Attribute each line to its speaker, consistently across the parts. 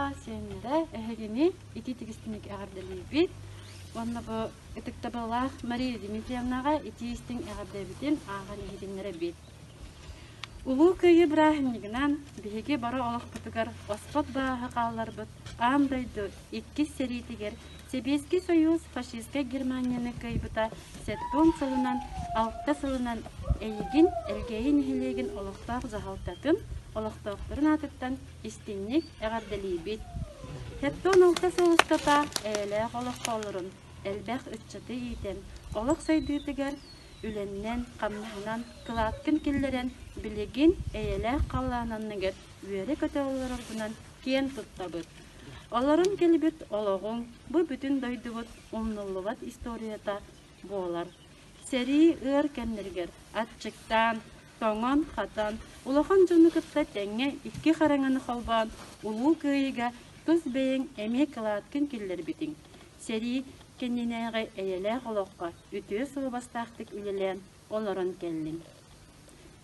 Speaker 1: Оҕолоро, сиэннэрэ эһигини итии-тигистиник эҕэрдэлиибит уонна бу ытыктабыллаах Мария Дмитриевнаҕа итии-истиҥ эҕэрдэбитин ааҕан иһитиннэрэбит. Улуу Кыайыы бырааһынньыгынан биһиги бары олохпутугар оспот бааһы хаалларбыт аан дойду иккис сэриитигэр Сэбиэскэй Сойуус фашистскай Германияны кыайбыта 70 сылынан, 6 сылынан эйигин Элгээйи нэһилиэгин олохтоох дьаһалтатын олохтоохторун аатыттан истиҥник эҕэрдэлиибит. 76 сыл устата эйэлээх олоххо олорон, элбэх ыччаты иитэн, олох сайдыытыгар үлэннэн, хамнаһынан кылааккын киллэрэн, билигин эйэлээх халлаан анныгар үөрэ-көтө олороргунан киэн туттабыт. Олорон кэлбит олоҕуҥ бу бүтүн дойдубут умнуллубат историята буолар. Сэрии ыар кэмнэригэр аччыктаан, тоҥон-хатан, улахан дьону кытта тэҥҥэ икки хараҥаны холбоон Улуу Кыайыыга тус бэйэҥ эмиэ кылааткын киллэрбитиҥ. Сэрии кэннинээҕи эйэлээх олоххо үтүө суобастаахтык үлэлээн олорон кэллиҥ.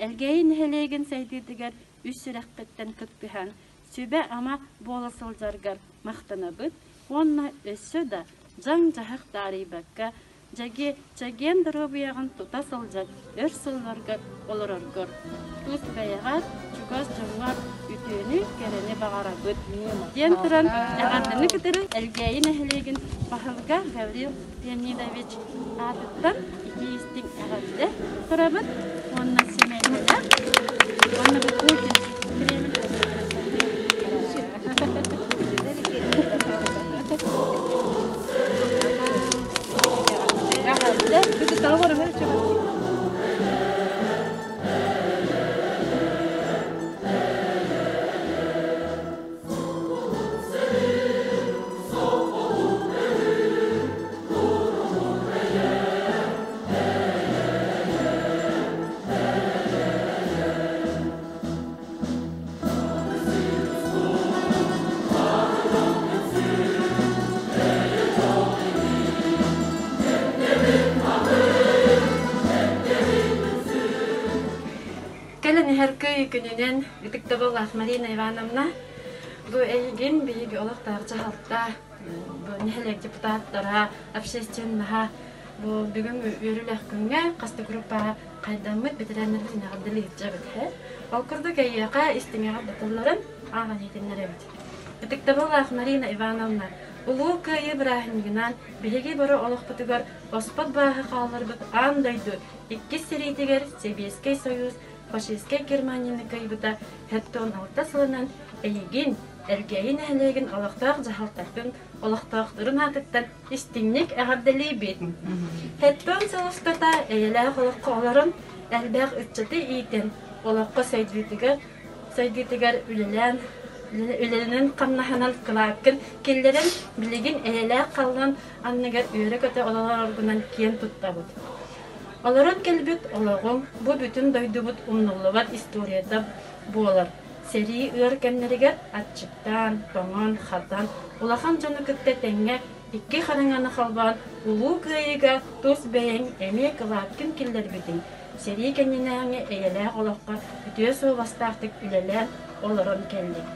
Speaker 1: Элгээйи нэһилиэгин сайдыытыгар үс сүрэххиттэн кыттыһан, сүбэ-ама буола сылдьаргар махтанабыт уонна өссө да дьаҥ-дьаһах таарыйбакка Дьэги, чэгиэн доруобуйаҕын тута сылдьан өр сылларга олороргор, тус бэйэҕэр, чугас дьоҥҥор үтүөнү, кэрэни баҕарабыт, диэн туран эҕэрдэни кытары Элгээйи нэһилиэгин баһылыга Гаврил Леонидович аатыттан итии-истиҥ эҕэрдэ турабыт уонна сэмэйдэлэр уонна бу Путин Кремль Кэлэн иһэр кый күнүнэн ытыктабыллаах Марина Ивановна, бу эйигин биһиги олохтоох дьаһалта, бу нэһилиэк депутаттара, общественноһа бу бүгүн үөрүүлээх күҥҥэ хас да группаҕа хайдаммыт бэтэрээннэрбитин эҕэрдэлиирдьэбит Ол курдук эйиэхэ истиҥэҕэ батылларын ааҕан иһитиннэрэбит. Ытыктабыллаах Марина Ивановна, Улуу Кыайыы бырааһынньыгынан биһиги бары олохпутугар оспот бааһы хаалларбыт аан дойду иккис сэриитигэр Сэбиэскэй Союз фашистскай Германияны кыайбыта 76 сылынан эйигин, Элгээйи нэһилиэгин олохтоох дьаһалтатын олохтоохторун аатыттан истиҥник эҕэрдэлиибит. Хэттон сыл устата эйэлээх олоххо олорон, элбэх ыччаты иитэн, олоххо сайдыытыгар, сайдыытыгар үлэлээн, үлэлэнэн хамнаһынан кылааккын киллэрэн, билигин эйэлээх халлаан анныгар үөрэ-көтө олороргунан киэн туттабыт. Олорон кэлбит олоҕуҥ бу бүтүн дойдубут умнуллубат историята буолар. Сэрии ыар кэмнэригэр аччыктаан, тоҥон-хатан, улахан дьону кытта тэҥҥэ икки хараҥаны холбоон Улуу Кыайыыга тус бэйэҥ эмиэ кылааккын киллэрбитиҥ, сэрии кэннинээҕи эйэлээх олоххо үтүө суобастаахтык үлэлээн олорон кэллиҥ.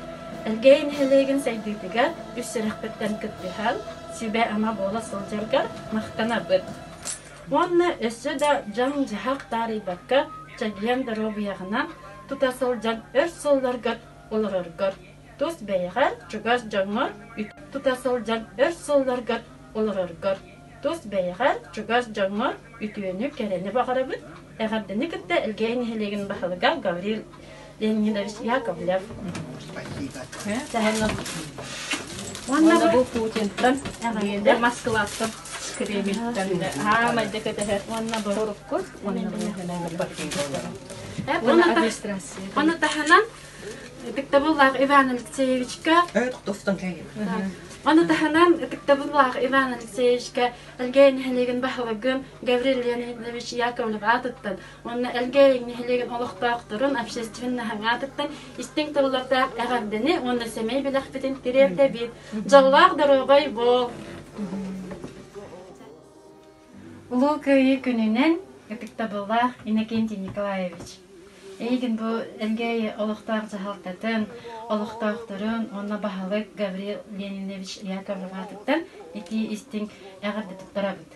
Speaker 1: Элгээйи нэһилиэгин сайдыытыгар үс сүрэхпиттэн кыттыһан, сүбэ-ама буола сылдьаргар махтанабыт. Уонна өссө да дьаҥ-дьаһах таарыйбакка, чэгиэн доруобуйаҕынан тута сылдьан өр сылларгар олороргор, тус бэйэҕэр, чугас дьоҥҥор тута сылдьан өр сылларгар олороргор, тус бэйэҕэр, чугас дьоҥҥор үтүөнү, кэрэни баҕарабыт. Эҕэрдэни кытта Элгээйи нэһилиэгин баһылыга Гаврил Леонидович Яковлев.
Speaker 2: Спасибо. Уонна бу Путинтан, Москваттан, Кремльтэн хаамайда кэтэһэр
Speaker 1: уонна бу
Speaker 2: урукку уонна бу администрация.
Speaker 1: Оны таһынан ытыктабыллаах Иван Алексеевичка Ону таһынан ытыктабыллаах Иван Алексеевичка Элгээйи нэһилиэгин баһылыгын Гаврил Леонидович Яковлев аатыттан уонна Элгээйи нэһилиэгин олохтоохторун общественноһын аатыттан истиҥ тыллардаах эҕэрдэни уонна сэмэй бэлэхпитин тириэрдэбит. Дьоллоох доруобай буол! Улуу Кыайыы күнүнэн ытыктабыллаах Иннокентий Николаевич! Эйигин бу Элгээйи олохтоох дьаһалтатын, олохтоохторун уонна баһылык Гаврил Ленинович Яковлев аатыттан итии истиҥ эҕэрдэ туттарабыт.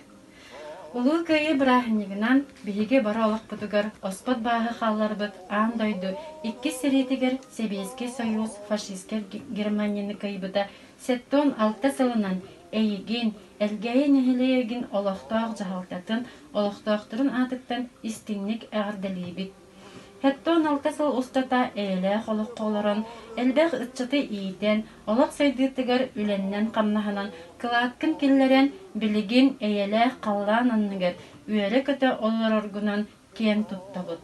Speaker 1: Улуу Кыайыы бырааһынньыгынан биһиги бары олохпутугар оспот бааһы хаалларбыт аан дойду иккис сэриитигэр Сэбиэскэй Сойуус фашистскай Германияны кыайбыта 76 сылынан эйигин, Элгээйи нэһилиэгин олохтоох дьаһалтатын олохтоохторун аатыттан истиҥник эҕэрдэлиибит. 76 сыл устата эйэлээх олоххо олорон, элбэх ыччаты иитэн, олох сайдыытыгар үлэннэн-хамнаһынан кылааккын киллэрэн, билигин эйэлээх халлаан анныгар үөрэ-көтө олороргунан киэн туттабыт.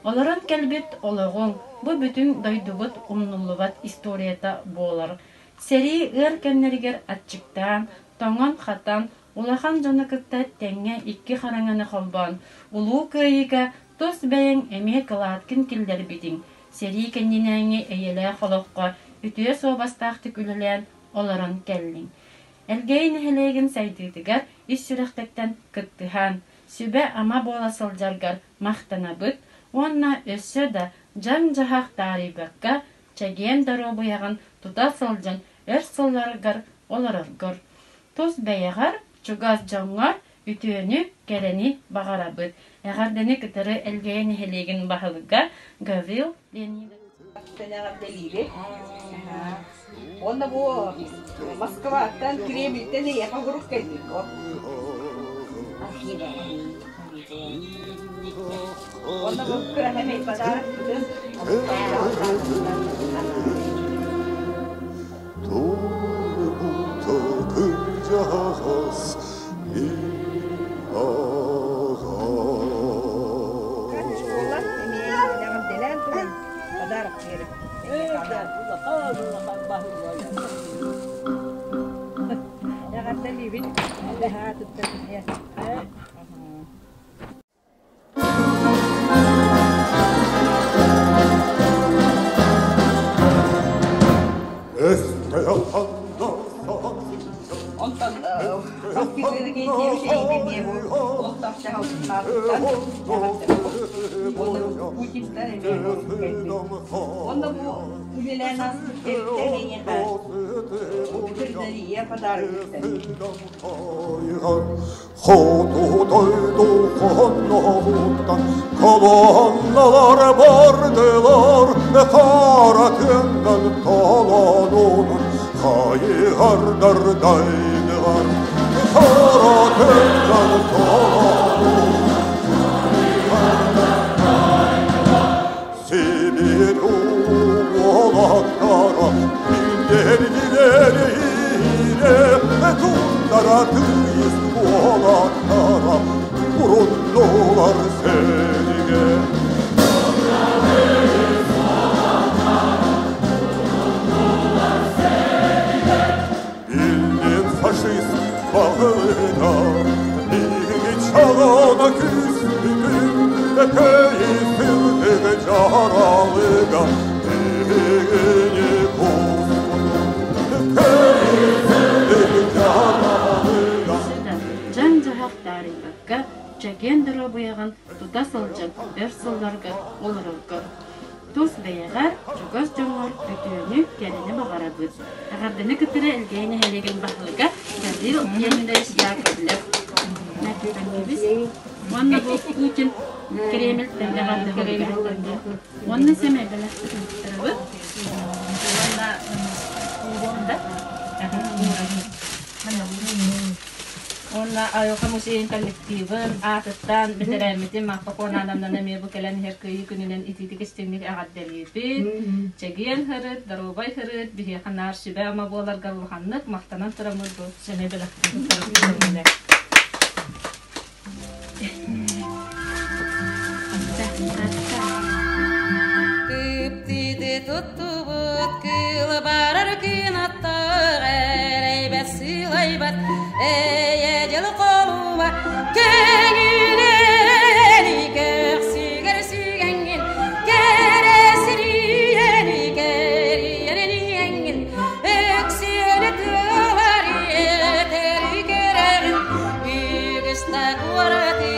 Speaker 1: Олорон кэлбит олоҕуҥ бу бүтүн дойдубут умнуллубат историята буолар. Сэрии ыар кэмнэригэр аччыктаан, тоҥон-хатан, улахан дьону кытта тэҥҥэ икки хараҥаны холбоон, Улуу Кыайыыга тус бэйэҥ эмиэ кылааткын киллэрбитиҥ, сэрии кэннинээҥҥи эйэлээх олоххо үтүө суобастаахтык үлэлээн олорон кэллиҥ. Элгээйи нэһилиэгин сайдыытыгар ис сүрэхтэртэн кыттыһан, сүбэ-ама буола сылдьаргар махтанабыт уонна өссө да дьаҥ-дьаһах таарыйбакка, чэгиэн доруобуйаҕын тута сылдьан өр сылларгар олороргор, тус бэйэҕэр, чугас дьоҥҥор үтүөнү, кэрэни баҕарабыт. Эҕэрдэни кытары Элгээйи нэһилиэгин баһылыга Гаврил Леонидович.
Speaker 3: Эҕэрдэлиибит. Уонна бу Москваттан, Кремльтэн эйиэхэ урук кэлбит. Уонна бу кыраһа подарокпытын Подарок Эҕэрдэлиибит. Онтон Онно бу үлэлээн ааспыт кэриттэн эйиэхэ ветеринария подарок
Speaker 4: Хоту дойду хонноҕуттан колонналар бардылар, хара тыаннан толонунан хайыһардар дайдылар. Хара тыаннан толонунан Сибир уолаттара билдердилер ире, тундара тыйыс уолаттара уруннулар сэригэ. Биллин фашист багыта, биһиги чалана күүспүтүн, кыайысылдыгы жаралыга, биһигини кууспутун, кыайысылдыгы жаралыга.
Speaker 1: Дьаҥ-дьаһах таарыйбакка, чэгиэн доруобуйаҕын тута сылдьан өр сылларга олороргор. Тус бэйэҕэр, чугас дьоҥҥор үтүөнү, кэрэни баҕарабыт. Эҕэрдэни кытары Элгээйи нэһилиэгин баһылыга Гаврил Леонидович Яковлев. Уонна бу Путин Кремльтэн эҕэрдэ Уонна сэмэй бэлэхпитин туттарабыт.
Speaker 2: Уонна Уонна айылҕа музейын коллективын аатыттан бэтэрээммитин Марфа Кононовнаны эмиэ бу кэлэн иһэр Кыайыы күнүнэн итиитик истиҥник эҕэрдэлиибит. Чэгиэн сырыт, доруобай сырыт, биһиэхэ наар сүбэ-ама буоларгар улаханнык махтанан тураммыт бу сэмэй бэлэхпитин туттарабыт.
Speaker 5: Кыптыды туттубут кыылы барар күн аттар эрэйбэт сыылайбат эйэ дьыл холуба көҥүлэни көхсүгэр сүгэҥҥин кэрэ сириэни кэрийэниэҥҥин өксүөнү тыалар этэр кэрэҕин үгүс да куораты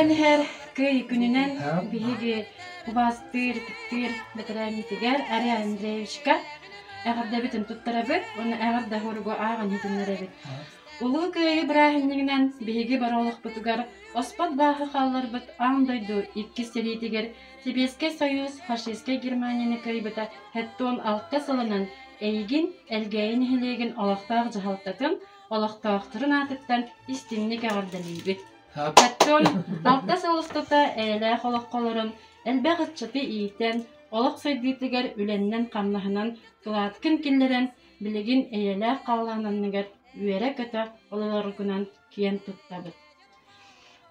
Speaker 1: Кэлэн иһэр кый күнүнэн биһиги убаастыыр, ытыктыыр бэтэрээммитигэр Ария Андреевичка эҕэрдэбитин туттарабыт уонна эҕэрдэ хоругу ааҕан иһитиннэрэбит. Улуу Кыайыы бырааһынньыгынан биһиги бары олохпутугар оспот бааһы хаалларбыт аан дойду иккис сэриитигэр Сэбиэскэй Союз фашистскай Германияны кыайбыта 76 сылынан эйигин Элгээйи нэһилиэгин олохтоох дьаһалтатын олохтоохторун аатыттан истиҥник эҕэрдэлиибит. Оттон алта сыл устата эйэлээх олоххо олорон, элбэх ыччаты иитэн, олох сайдыытыгар үлэннэн-хамнаһынан кылааткын киллэрэн, билигин эйэлээх халлаан анныгар үөрэ-көтө олороргунан киэн туттабыт.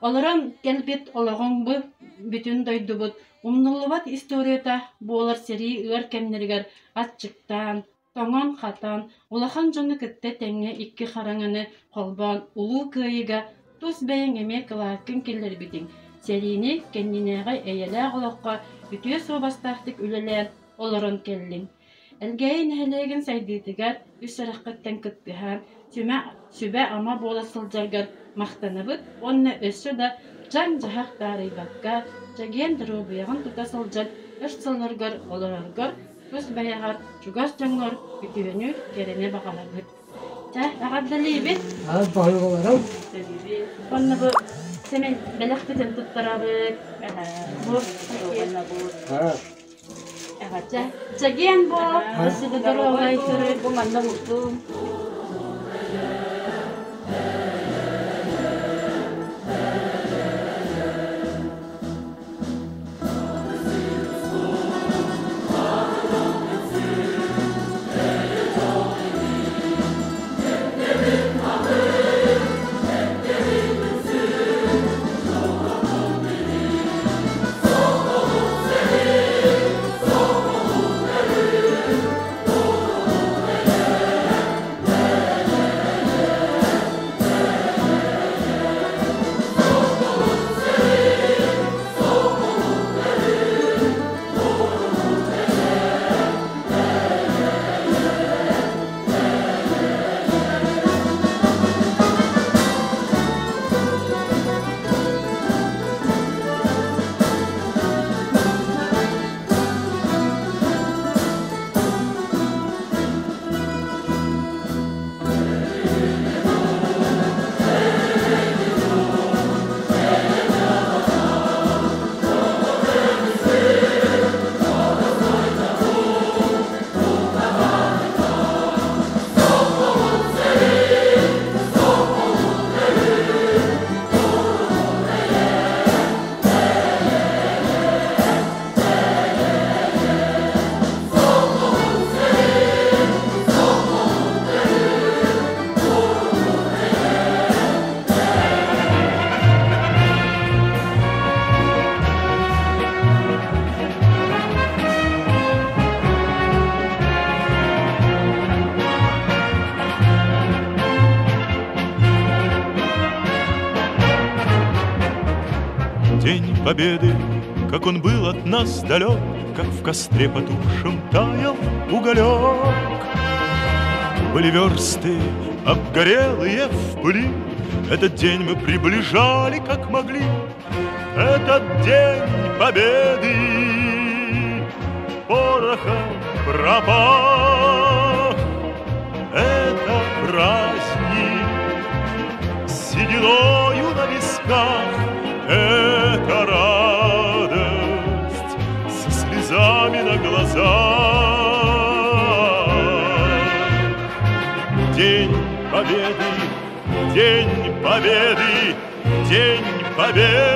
Speaker 1: Олорон кэлбит олоҕуҥ бу бүтүн дойдубут умнуллубат историята буолар сэрии ыар кэмнэригэр аччыктаан, тоҥон-хатан, улахан дьону кытта тэҥҥэ икки хараҥаны холбоон Улуу Кыайыыга тус бэйэҥ эмиэ кылааккын киллэрбитиҥ, сэриини кэннинээҕи эйэлээх олоххо үтүө суобастаахтык үлэлээн олорон кэллиҥ. Элгээйи нэһилиэгин сайдыытыгар үс сүрэххиттэн кыттыһан, сүбэ-ама буола сылдьаргар махтанабыт уонна өссө да дьаҥ-дьаһах таарыйбакка, чэгиэн доруобуйаҕын тута сылдьан өр сылларгар олороргор тус бэйэҕэр, чугас дьоҥҥор үтүөнү, кэрэни баҕарабыт. Чэ, эҕэрдэлиибит.
Speaker 6: Баһылыгаларым.
Speaker 1: Уонна бу сэмэн бэлэхпитин туттарабыт. Бу Эҕэрдэ. Чэгиэн буол, өссө да доруобай сырыт.
Speaker 3: Бу манна устун.
Speaker 4: День Победы, как он был от нас далек, Как в костре потухшем таял уголек. Были версты, обгорелые в пыли, Этот день мы приближали, как могли. Этот день Победы порохом пропах. Это праздник с сединою на висках, Это радость со слезами на глазах. День Победы, День Победы, День Победы!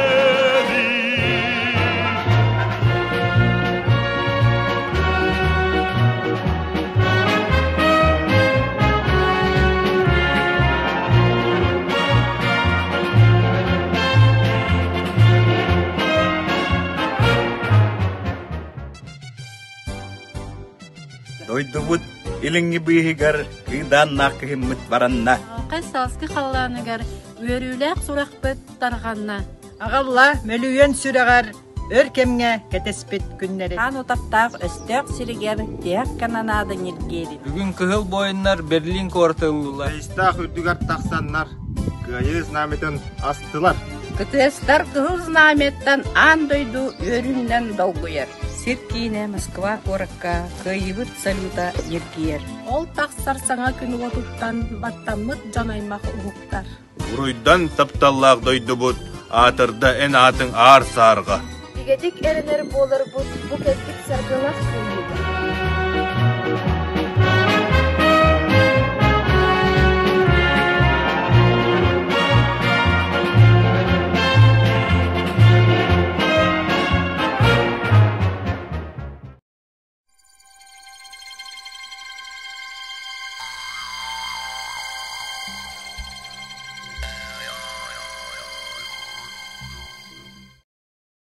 Speaker 7: Дойдубут илиҥҥи быыһыгар кыыдааннаах кыһыммыт баранна.
Speaker 1: Хас сааскы халлааныгар үөрүүлээх сурахпыт тарҕанна.
Speaker 8: Аҕалла мөлүйүөн сүрэҕэр өр кэмҥэ кэтэспит күннэри.
Speaker 9: Хаан утахтаах өстөөх сиригэр тиһэх канонада ньиргиэрин.
Speaker 10: Бүгүн кыһыл буойуннар Берлин куораты ыллылар.
Speaker 11: Рейстаах үрдүгэр тахсаннар, Кыайыы знамятын астылар.
Speaker 9: Кытыастар Кыһыл Знамяттан аан дойду үөрүүнэн долгуйар. Сир киинэ Москва куоракка кыайыыбыт салюта ньиргийэр.
Speaker 6: Ол тахсар саҥа күн уотуттан баттаммыт дьон аймах уһуктар.
Speaker 10: Буруйдан тапталлаах дойдубут аатырда эн аатыҥ аар саарга.
Speaker 1: Бигэтик эрэнэр буоларбыт бу кэлбит саргылах күҥҥэ.